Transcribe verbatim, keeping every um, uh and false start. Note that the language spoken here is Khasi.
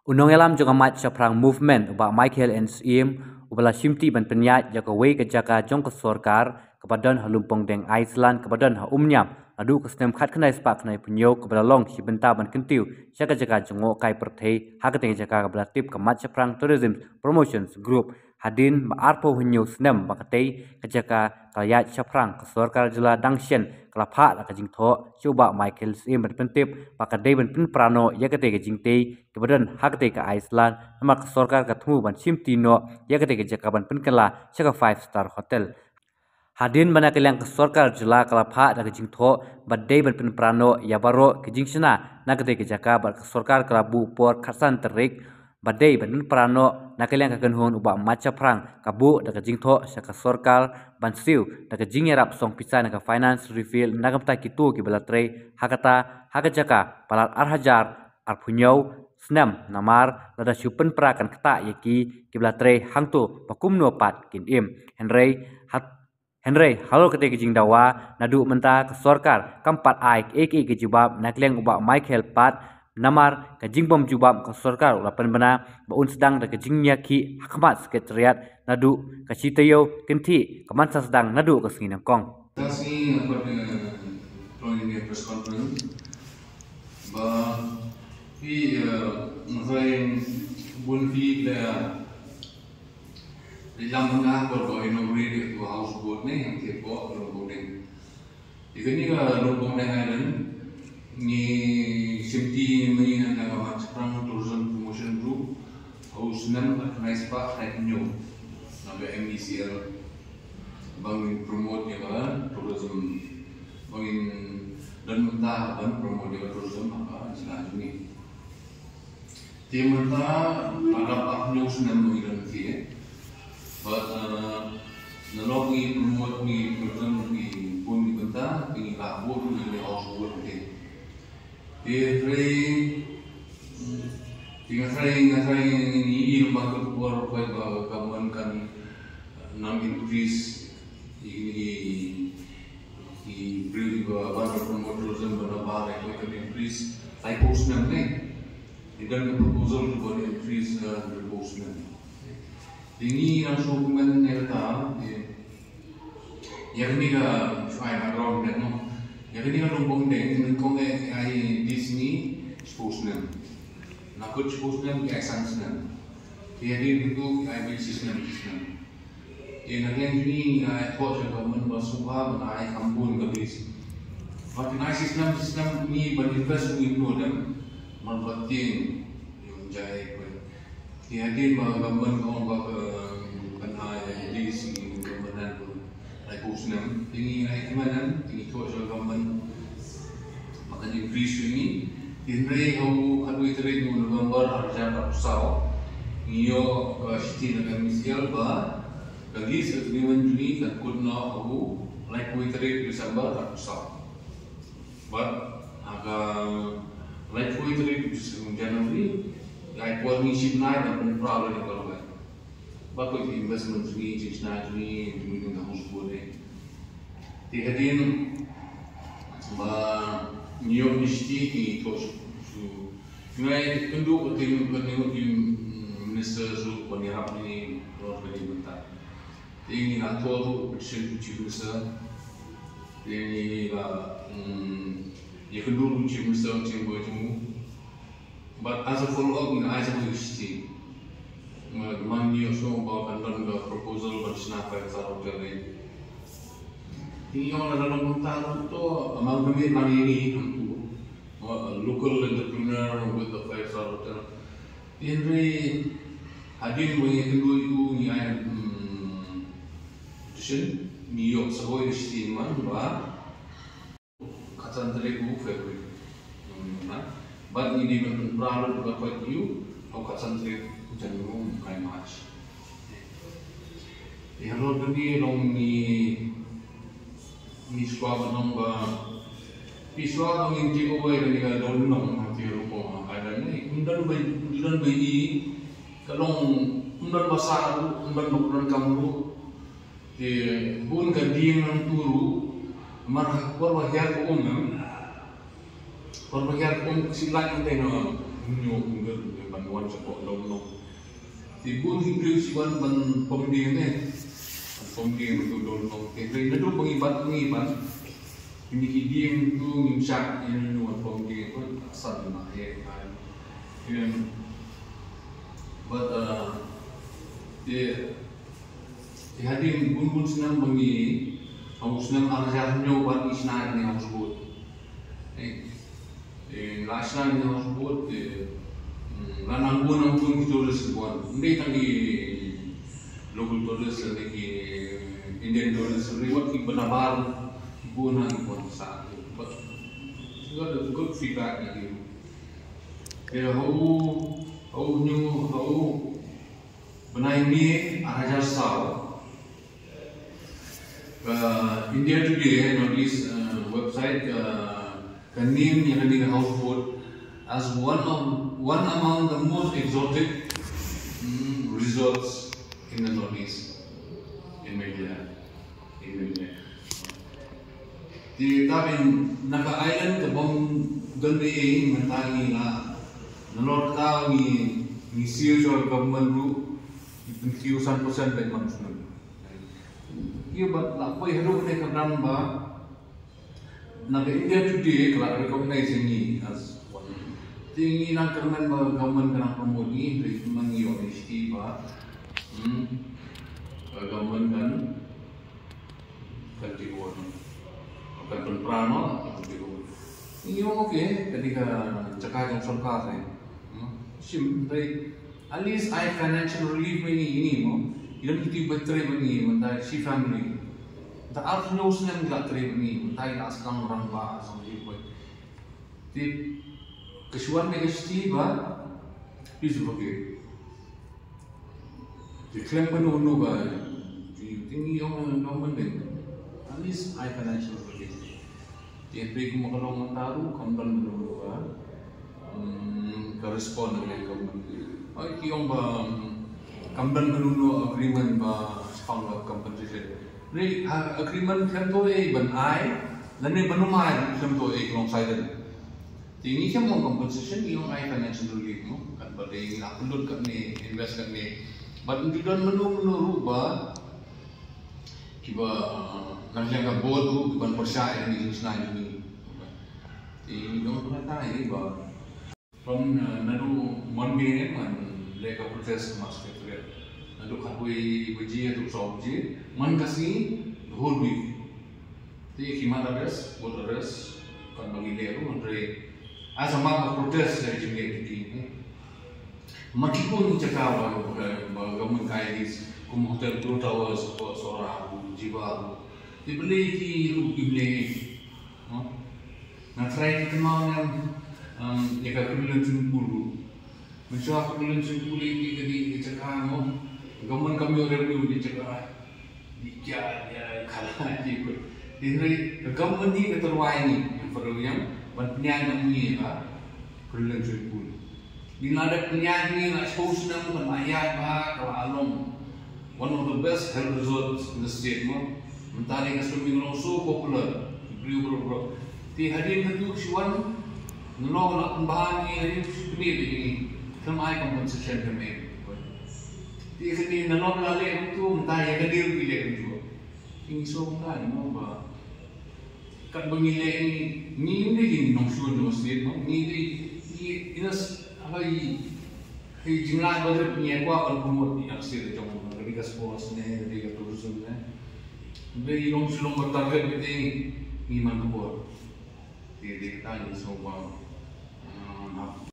U nongïalam jong ka Mat Shaphrang Movement, u Bah Michael N Syiem, uba la shimti ban pynïaid ïa kawei ka jaka jong ka sorkar kaba don ha Lumpongdeng Island kaba don ha Umniam, naduh ka snem khatkhyndai spah khyndaiphew hynñiew, kaba la long shi bynta ban kyntiew sha ka jaka jngohkai pyrthei ha katei ka jaka kaba la tip ka Mat Shaphrang Tourism Promotions Group. Hadien ba arphew hynñiew snem ba katei ka jaka ka la ïaid shaphrang, ka sorkar jylla dang shen ka la phah da ka jingthoh sha u Bah Michael Syiem ban pyntip ba ka dei ban pynpra noh ïa katei ka jingtei kaba don ha katei ka Island, namar ka sorkar ka thmu ban shimti noh ïa katei ka jaka ban pynkylla sha ka five star hotel. Hadien ba na ka liang ka sorkar jylla ka la phah da ka jingthoh ba dei ban pynpra noh ïa baroh ka jingshna na katei ka jaka, bad ka sorkar ka la buh por khatsan tarik ba dei ban pynpra noh. Na ka liang ka kynhun u Bah Mat Shaphrang ka buh da ka jingthoh sha ka sorkar ban siew da ka jingïarap song pisa na ka finance refill na ka bynta kito kiba la trei ha kata, ha ka jaka palat ar hajar arphew hynñiew snem, namar lada shu pynpra kan ktah ïa ki kiba la trei hangto ba kumno pat kin im. Hynrei hat Hynrei halor katei ka jingdawa, naduh mynta ka sorkar kam pat ai kaei kaei ka jubab na ka liang u Bah Michael pat, namar ka jingbym jubab ka sorkar u la pynbna ba un sdang da ka jingïakhih ha khmat Secretariat naduh ka shi taïew kynthih, ka ban sa sdang naduh ka sngi nyngkong. Ka sngi nga pat, eh, to ïa press conference ba phi, eh, nga sa ïa bun phi le Ri lam nga ko do inaugurate ïa ka houseboat ne, ïa ka port Lumpongdeng. Ïa kane ka Lumpongdeng Island, ngi shimti mynta na ka Mat Shaphrang Tourism Promotion Group ha u snem khatkhyndai spah khyndai phew hynñiew na ka M E C L. Ba ngin promote ïa ka tourism, ba ngin don mynta ban promote ïa ka tourism ha ka jylla jong ngi. Te mynta la dap arphew snem ngi don te. Bad, eh, nalor ngi promote, ngi promote, ngi bun ngi bynta, te ngi la buh ngi le houseboat te. Te hynrei, te nga tharai, nga tharai ngi i lem bad ka khubor ba ka government kan nang increase i, i, i briew ba ban promote tourism ba na ba ka kan increase laiphew snem ne. Ngi don ka proposal to ban increase, uh, hynriewphew snem. Te ngi nang sngewkmen ïa kata, eh, ïa kane ka, shu ai background beit mo. Ïa kane ka Lumpongdeng, nyngkong eh, ai dis ngi shiphew snem. Nakut shiphew snem, ki ai san snem. Te hadien kito ki ai beit shi snem, shi snem. Te na liang jong ngi, nga ai thoh sha government ba sngewbha ban ai kham bun ka lease. Ba kin ai shi snem shi snem ngi ban invest ngi, ngi don mar ba tieng ïa u jai. Te hadien ba government ka ong ba ka, kan ai lease ngi, government laiphew snem. Te ngi ai kmen, te ngi thoh sha government ba kan increase ïa ngi. Hynrei ha u khatwei tarik u November ar hajar arphew saw, ngi ïoh ka shithi na ka M E C L ba ka lease agreement jong ngi kan kut noh ha u laiphew tarik December arphew saw. Bad ha ka laiphew tarik January, ka ai por ngi shim nai ban pynpra ïa ka lawei. Ba ka investment jong ngi, jingshna jong ngi, jong ngi ka houseboat eh. Te hadien ba ngi ïoh ngi shithi, ngi thoh shu, shu, ngi ïakynduh ka team, ka team, team minister shu ban ïarap ïa ngi halor kane ka bynta. Te ngi la thoh ruh petition to Chief Minister. Te ngi la, mm, ïakynduh ruh Chief Minister, Chief Minister jong u. But as a follow up, ngi ai sa ka shithi. Nga, man ngi ïohsngew ba kan don ka proposal ban shna five star hotel ne. Ngi ong lada long kumta ruh to amalgamate lang ïa ngi hangtu. Local entrepreneur with the five star hotel. Hynrei hadien ba ngi ïakynduh ïa u, ngi ai, hmm, petition, ngi ïoh sa kawei ka shithi man ba khatsan tarik u February. Hmm, na. Bad ngi dei ban pynpra lut ka koit ïa u ha u khatsan tarik u January, u bnai March. Ïa halor kane long ngi, ngi sngewbha ban ong ba phi sngewbha ba ngin take over kane ka Dollynong, ha, te rukom, ha, ka dang ne. Ym don ba, ym don ba ïohi, ka long, ym don ba sah ruh, ym don ba pyndonkam ruh. Te bun ka dieng nangtu ruh, namar ha ka por ba hiar ka um, em. Por ba hiar ka um, ka sih lait nangta, no. Nyo ungel ban wan sa ko dong nong. Ti bun hi briew si wan ban pom ding ne. Ban pom ding tu dong nong. Ti hynrei naduh ba ngi bat ngi ban. Ini ki ding tu ngim shah ini nyo wan pom ding tu asal ma he. Em. But uh, ti Te hadien bun bun snem ba ngi, ha u snem ar hajar hynñiew ba ngi shna ïa kane ka houseboat. Eh, eh, la shna ïa kane ka houseboat, eh, mm, la nang bun nang bun ki tourist ki wan. Ym dei tang ki local tourist lane ki Indian tourist, hynrei wat ki ba nabar ki bun ha ki wan sa. But got a good feedback na ki. Eh, ha u, ha u hynñiew, ha u Bnai May ar hajar saw. Uh, India Today, Northeast uh, website, uh, ka nim ïa kane ka houseboat as one of one among the most exotic mm, resorts in the Northeast in Meghalaya. Te da ban na ka island ka bym don ei ei mynta ngi la nalor kata ngi ngi siew sha ka government ruh ngi pynkiew san percent bad man snem. Ïa bad la poi haduh ne ka dang ba na ka India Today ka la recognize ngi as one. Te ngi nang kyrmen ba government ka nang promote ngi hynrei man ngi ong ngi shti ba hmm, government kan kan ti ko no. Kan pynpra no kan ti ko. Ngi ong okay ka dei ka jaka jong sorkar ne. Hmm. Shim dei at least ai financial relief ma ngi ngi mo. Ïa kito ba trei ba ngi mynta shi family. Ta ar hynñiew snem la trei ba ngi mynta ïa skang rangbah song ji poi. Te ka shuwa ne ka shti ba please forgive. Te khlem ba no no ba te ngi ong no man ding. At least ai financial relief. Te pe kum ka long mynta ruh kam don ba no no ba. Hmm, ka respond ne ka man. Ai ki ong ba hmm, kam don ba no no agreement ba spang ba compensation. Ri ha agreement khlem to ei ban ai lane ban um ai khlem to ei long silent. Te ngi khlem ong compensation ngi ong ai financial relief mo. Kat ba dei ngi la pynlut kat ne invest kat ne. Bad ngi don mano mano ruh ba kiba uh, nang liang ka board ruh kiban pyrshah ïa ngi jingshna jong ngi. Te ngi don kata ei ba From uh, naduh Monday ne man leh ka protest ma secretariat. Naduh khatwei baje haduh saw baje man ka sngi the whole week. Te ki mat arrest, vote arrest, kan ba ngi leh ruh hynrei as a mark of protest ïa jingleh ki. Ma ki bun jaka ba ba government ka ai list kum hotel Blue Towers, Sohra, Jiwa. Te balei ki ruh kim leh. Nga try ki kynmaw ïa ka Kremlin swimming pool ruh. Mynshuwa Kremlin swimming pool ïa ka dei ka jaka mo. Government kam ïoh revenue ïa ka jaka. Di kya ïa ka la ki ko. Hynrei ka government hi ka tyrwa ïa ngi, ïa ka Federal Union ban pynïaid ïa ngi ïa ka Kremlin swimming pool. Ngi la dep pynïaid ngi la shiphew snem kan la ïaid bha ka la long one of the best health resorts in the state mo. Mynta dei ka swimming long so popular. Briew bro bro. Te hadien katu shuwa nalor la pynbha ngi hadien shu pynïaid ngi. Khlem ai compensation khlem ai. Te kane nalor la leh katu mynta ïa ka dei ki leh katu. Ngi so mynta ngi mo ba Kat ba ngi leh ngi, ngi ym dei ki nongshun jong ka state mo, ngi dei, ngi, ngi nas, haba i, i jinglait ba rit ngi kwah ban promote ïa ka state jong ngi, ka dei ka sports ne, ka dei ka tourism ne. Hynrei i long shu long ba target beit ngi man ka bor. Te dei kata ngi sngewbha. Hmm, hap.